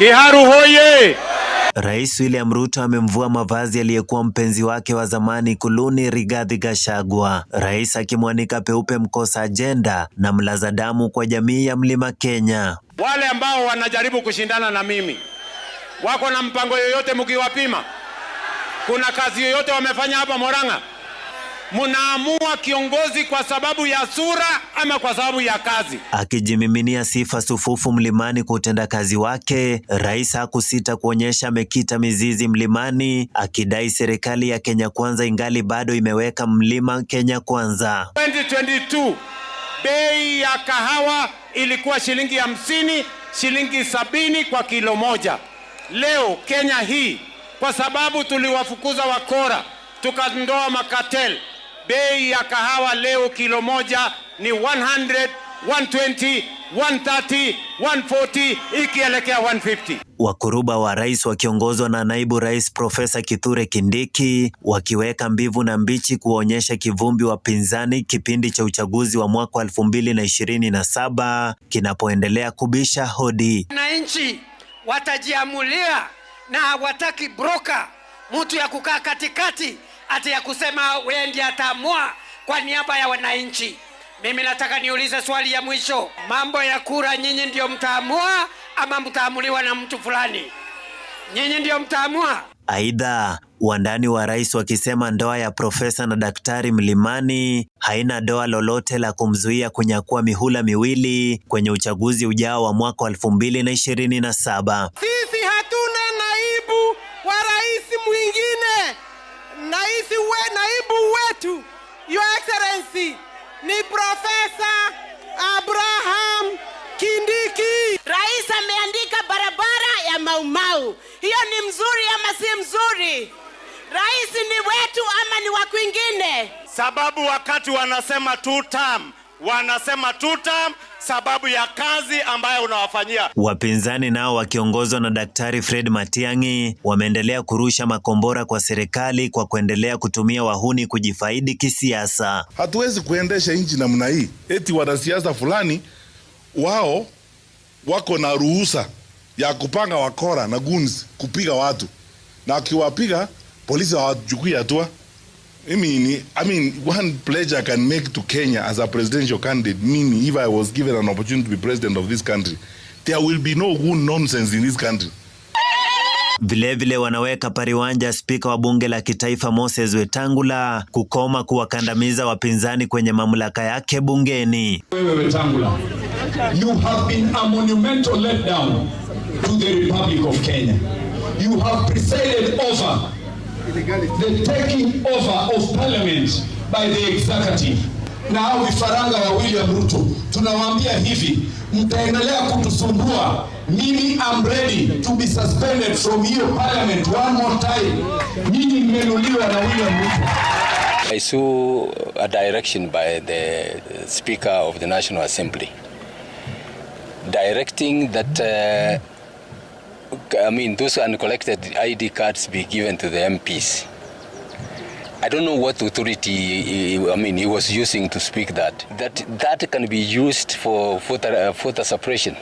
Kiharu hoye! Rais William Ruto amemvua mavazi aliyekuwa mpenzi wake wa zamani Ikuluni Rigathi Gachagua. Rais akimwanika peupe mkosa ajenda na mlaza damu kwa jamii ya Mlima Kenya. Wale ambao wanajaribu kushindana na mimi wako na mpango yoyote? Mkiwapima, kuna kazi yoyote wamefanya hapa Murang'a? Mnaamua kiongozi kwa sababu ya sura ama kwa sababu ya kazi? Akijimiminia sifa sufufu mlimani kwa utendakazi wake, rais hakusita kuonyesha amekita mizizi mlimani, akidai serikali ya Kenya Kwanza ingali bado imeweka mlima Kenya Kwanza. 2022 bei ya kahawa ilikuwa shilingi 50, shilingi 70 kwa kilo moja. Leo Kenya hii, kwa sababu tuliwafukuza wakora, tukaondoa macartel, bei ya kahawa leo kilo moja ni 100, 120, 130, 140 ikielekea 150. Wakuruba wa rais wakiongozwa na naibu rais Profesa Kithure Kindiki wakiweka mbivu na mbichi kuonyesha kivumbi wapinzani kipindi cha uchaguzi wa mwaka 2027 kinapoendelea kubisha hodi. Wananchi watajiamulia na hawataki broker, mtu ya kukaa katikati ati ya kusema wewe ndiye ataamua kwa niaba ya wananchi. Mimi nataka niulize swali ya mwisho, mambo ya kura, nyinyi ndio mtaamua ama mtaamuliwa na mtu fulani? Nyinyi ndio mtaamua. Aidha, wandani wa rais wakisema ndoa ya profesa na daktari Mlimani haina doa lolote la kumzuia kunyakua mihula miwili kwenye uchaguzi ujao wa mwaka 2027. Sisi hatuna naibu wa rais mwingine. Naibu wetu, Your Excellency, ni Profesa Abraham Kindiki. Rais ameandika barabara ya Maumau. Hiyo ni mzuri ama si mzuri? Rais ni wetu ama ni wa kwingine? Sababu wakati wanasema two term, wanasema two term sababu ya kazi ambayo unawafanyia. Wapinzani nao wakiongozwa na Daktari Fred Matiang'i wameendelea kurusha makombora kwa serikali kwa kuendelea kutumia wahuni kujifaidi kisiasa. Hatuwezi kuendesha nchi namna hii, eti wanasiasa fulani wao wako na ruhusa ya kupanga wakora na goons kupiga watu, na akiwapiga polisi hawachukui hatua. I mean, one pledge I can make to Kenya as a presidential candidate, meaning if I was given an opportunity to be president of this country, there will be no goon nonsense in this country. Vilevile wanaweka pariwanja spika wa bunge la kitaifa Moses Wetangula kukoma kuwakandamiza wapinzani kwenye mamlaka yake bungeni. Wewe Wetangula, you have been a monumental letdown to the Republic of Kenya. You have presided over the taking over of parliament by the executive. Na hao vifaranga wa William Ruto tunawaambia hivi, mtaendelea kutusumbua. Mimi am ready to be suspended from hiyo parliament one more time. Nyinyi mmenunuliwa na William Ruto. I saw a direction by the Speaker of the National Assembly directing that I mean, those uncollected ID cards be given to the MPs. I don't know what authority, I mean, he was using to speak that. That can be used for voter suppression.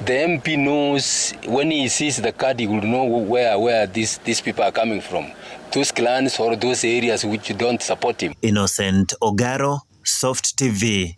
The MP knows when he sees the card, he will know where these people are coming from. Those clans or those areas which don't support him. Innocent Ogaro, Soft TV.